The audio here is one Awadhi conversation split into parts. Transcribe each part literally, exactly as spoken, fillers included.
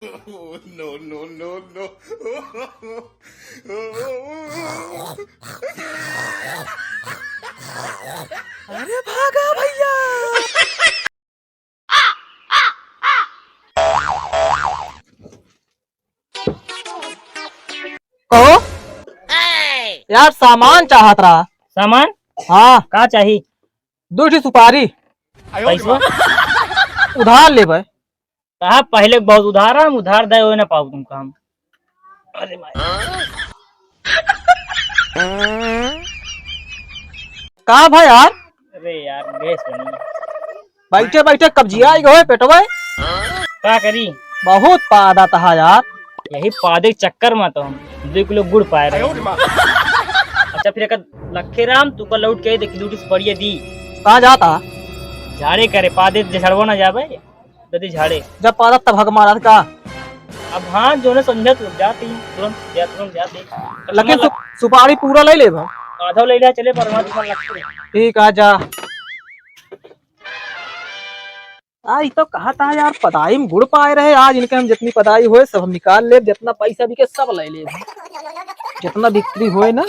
No, no, no, no। अरे भागा भैया। कहो। यार, सामान चाहत रहा। सामान? हाँ। का चाही? दो ठी सुपारी। पैसवा? उधार लेबे। कहा पहले बहुत उधार है, हम उधार दे हुए ना पाओ तुमको हम। अरे माय। का भाई यार? अरे यार, गैस बनी। बैठे बैठे कब्जिया आई गए पेटवा। का करी? बहुत पादा तहा यार। यही पादे के चक्कर में तो हम दो किलो गुड़ पाए रहे। अच्छा, फिर एक लखे राम, तू का लौट के देखी, दूटी से बढ़िया दी। कहाँ जाता? झाड़े करे, पादे जे झड़वा ना जाबे। जदी झाड़े। जब पादत तब हक मारत का? अब हाँ, जो ने समझत हो, जाती, तुरंत जा, तुरंत जाती। लेकिन सु-, सुपारी पूरा ले लेबा? आधा ले लिया, चले, पर वहाँ दुकान लगती है। ठीक आ, जा। आ, ई तो कहा था यार, पदाई में गुड़ पाए रहे, आज इनके हम जितनी पदाई होए, सब हम निकाल लेब, जितना पैसा बिके, सब ले लेब, जितना बिक्री होए ना,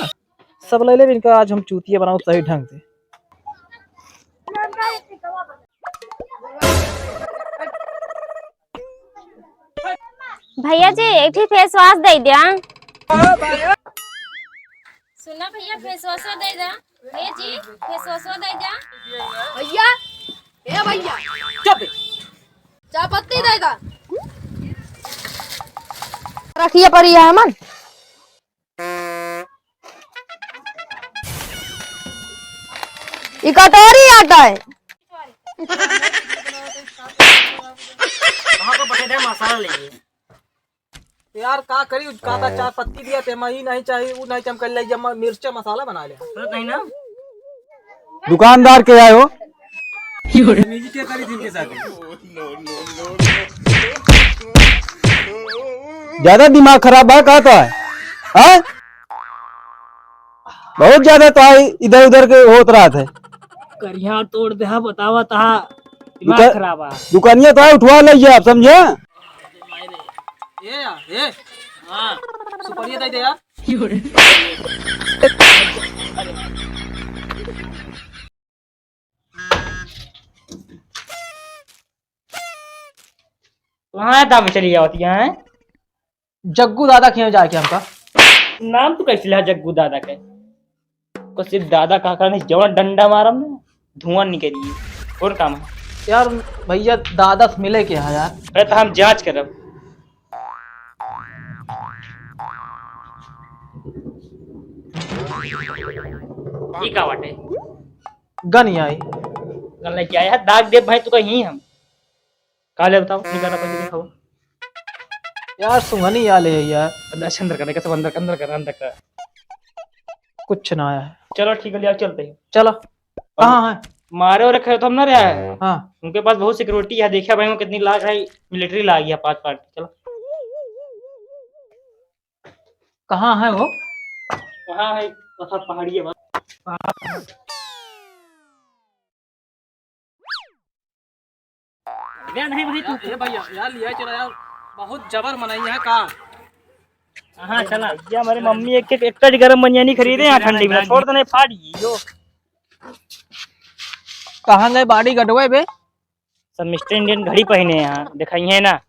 सब ले लेब। इनका आज हम चूतिया बनाओ सही ढंग से। भैया जी, एक ठी फेस वाश दे द्या। सुना भैया, फेस वाश दे द्या। ए जी, फेस वाश दे द्या। भैया, ए भैया, चुप। चाय पत्ती दे द्या। रखिए पड़ी है हमन। ई कटोरी आटा है। कहाँ का बटेदार मसाला लेंगे? यार, का करी, का का चाय पत्ती दिया ते, मैं ही नहीं चाहिए, वो नहीं चमकल ले, जब मैं मिर्चा मसाला बना ले। तो नहीं ना? दुकानदार के आयो? बदतमीजी क्या करी थी इनके साथ? ज्यादा दिमाग खराब बा का तो है? हाँ? बहुत ज्यादा तो है, इधर उधर के होत रहत है। करिया तोड़ दे, हाँ, बतावा तहा, दिमाग दुका-, खराब है। दुकानिया तो है, उठवा ले आप, समझे? ए, ए, हाँ, सुपड़िया दे दे यार। वहाँ दाम चली जावत यहाँ है। जग्गू दादा के यहाँ जाके हमका। नाम तू कैसे लिहा जग्गू दादा के? को सिर्फ दादा कहा करने जवन डंडा मारम ना, धुआं निकली। और काम है? यार भैया, दादा से मिले के है यार। अरे तो हम जांच करब। ई का बाटे? गन ही आई। गन लेके आया है, दाग दे भाई, तू कहीं हम। का ले बताओ, निकाला पहले दिखाओ। यार, सुंघनी आ ले यार। अंदर से अंदर कर, अंदर कर, अंदर कर, अंदर कर। कुछ ना आया है। चलो ठीक है, ले आओ, चलते हैं। चलो। कहाँ है? मारे और रखे तो हम ना रहा है। हाँ। उनके पास बहुत सिक्योरिटी है, देखा भाई वो कितनी लाख है, मिलिट्री लाग गया पाँच पाँच। चलो। कहाँ है वो? वहाँ है, पहाड़ी है वहाँ। अरे नहीं भाई, तू ए भैया, यार लिया चला यार, बहुत जबर मनई है का? हाँ, चला। भैया, हमारी मम्मी एक, एक, एक गरम बनियानी खरीदे हैं ठंडी में, छोड़ देना, फाट गई जो। कहाँ गए बाड़ी गडवे बे? सब मिस्टर इंडियन घड़ी पहने हैं, दिखाई है ना।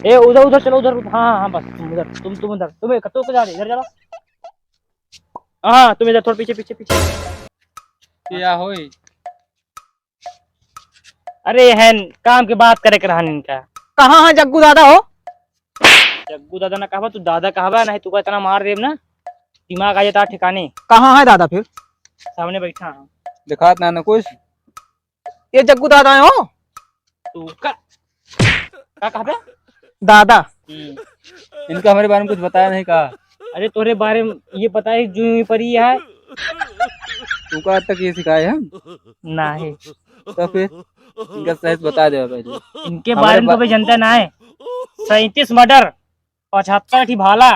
ए, उधर, उधर चलो, उधर। हाँ, हाँ, हाँ, बस तुम उधर, तुम, तुम उधर, तुम कत्तो पे जा रहे, इधर चलो। हाँ, तुम इधर थोड़ा पीछे, पीछे, पीछे। क्या होई? अरे, है काम के बात करे के रहन इनका। कहाँ है जग्गू दादा हो? जग्गू दादा ना कहबा, तू दादा कहबा, नहीं तू इतना मार देब ना, दिमाग आ जाता ठिकाने। कहाँ है दादा फिर? सामने बैठा है। दिखात ना, ना कुछ। ये जग्गू दादा है हो? तू का, का कहबे? दादा। हम्म। इनका हमारे बारे में कुछ बताया नहीं का? अरे, तोरे बारे में ये पता है, जो ये परी है। तू का आज तक ये सिखाए हम? नहीं। तो फिर इनका सही से बता दे पहले। इनके हमारे बारे में तो बा- भाई जनता ना है। सैंतीस मर्डर, पचहत्तर ठी भाला,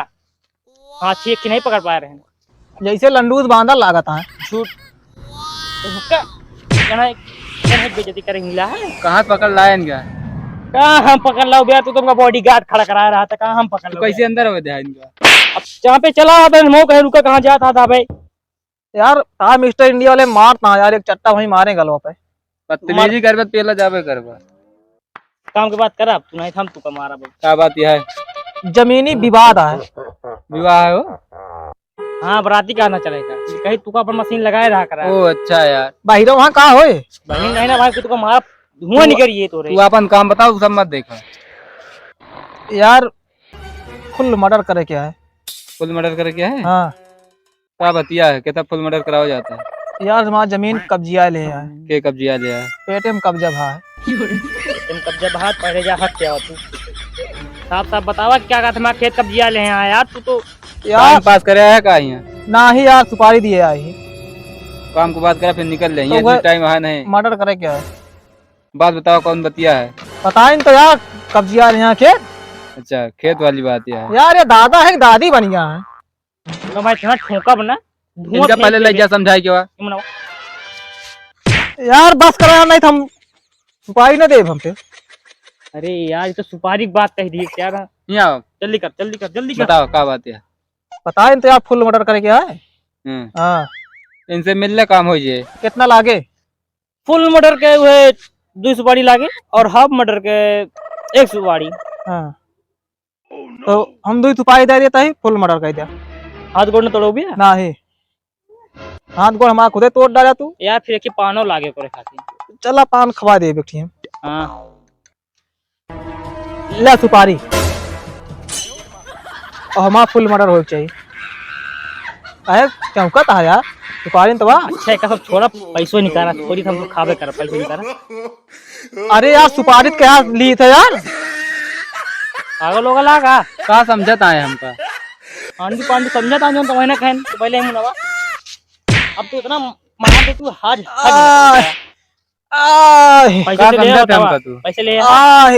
हाथी एक की नहीं पकड़ पाए रहे। जैसे लंडूस बांदर लागत है। झूठ। तो हुक्का, कहना है, कहना है बेइज्जती करे मिला है। कहाँ से पकड़ लाए इनका? कहाँ हम पकड़ लाओ भैया, तू तुमका bodyguard खड़ा करा रहा था, कहाँ हम पकड़ तू लाओ कैसे भैया? अंदर आवे दे इनका? अब जहाँ पे चला आता है, मो कहे रुका, कहाँ जाता था भाई? यार, हाँ, मिस्टर इंडिया वाले मार ना यार, एक चट्टा वहीं मारे गलवा पे। बदतमीजी करबे तो पेला जाबे करबा। काम के बात करा, तू नहीं था, हम तू का मारा बोल। का बात यह है? जमीनी विवाद है। विवाह है वो? हाँ, बराती का ना चलेगा। कहीं तू का अपन मशीन लगाए रहा करा। ओ, अच्छा यार। बाहिरो वहाँ का होए? बहिन नहीं ना भाई, तू का मारा, धुआं तू, निकल ये तो रे। तू अपन काम बताओ, तू सब मत देखा। यार, full murder करे क्या है? Full murder करे क्या है? हाँ। का बतिया है? कितना full murder करावा जाता है? यार, हमारा जमीन कब्जिया ले है। के कब्जिया ले है? पेटे में कब्जा भा है। पेटे में कब्जा भा, पहले जा हट के आओ तू। साफ साफ बतावा कि क्या कहा था, हमारा खेत कब्जिया ले हैं यार, तू तो। यार। Time pass करे है का यहाँ? ना ही यार, सुपारी दिए आई। काम को बात करा, फिर निकल ले, तो ये वह time है नहीं। Murder करे क्या है? बात बताओ, कौन बतिया है? पता ही नहीं तो यार, कब्जिया ले हैं खेत। अच्छा, खेत वाली बात यह है। यार, ये दादा है कि दादी बन गया है? तो भाई, इतना ठोका बना, धुआं इनका फेंक पहले देबे। लइका समझाए के बा। तुम ना। यार, बस करा, नहीं तो हम सुपारी ना देब हम पे। अरे यार, ये तो सुपारी की बात कह दी क्या ना? यहाँ आओ। जल्दी कर, जल्दी कर, जल्दी कर। बताओ, का बात है? पता है, तो यार, full murder करे क्या है? हम्म। हाँ। इनसे मिल ले, काम हो जाए। कितना लागे? Full murder के हुए दो सुपारी लागे और half murder के एक सुपारी। हाँ। तो हम दो सुपारी दे देता ही, full murder कर दिया। हाथ गोड़ न तोड़ो भी है? ना ही। हाथ गोड़ हमारा खुदे तोड़ डाला तू। यार, फिर एक ही पानो लागे करे खातिर। चला, पान खवा दे, बैठी हम। हाँ। ले सुपारी। और हमारा full murder होए के चाहिए। अरे, चौंकत है यार, सुपारी तो बा। अच्छा, एक सब छोड़ा, पैसो निकाला, थोड़ी हम तो खाबे कर, पैसो निकाला। अरे यार, सुपारी तो क्या ली थे यार? पागल होगा लागा? का समझत आए हमका? आंधी पांधी समझत आए, जो तो वही ना कहन, तो पहले हम नवा। अब तो इतना मार दे तू, हाज, हाज आह। निकल गया। आह। पैसे का ले समझत है बतावा। हमका तू? पैसे ले आ। आह,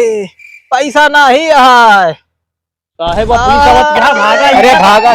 पैसा नहीं है। काहे वो पुलिस आवत, कहाँ भागा? अरे भागा।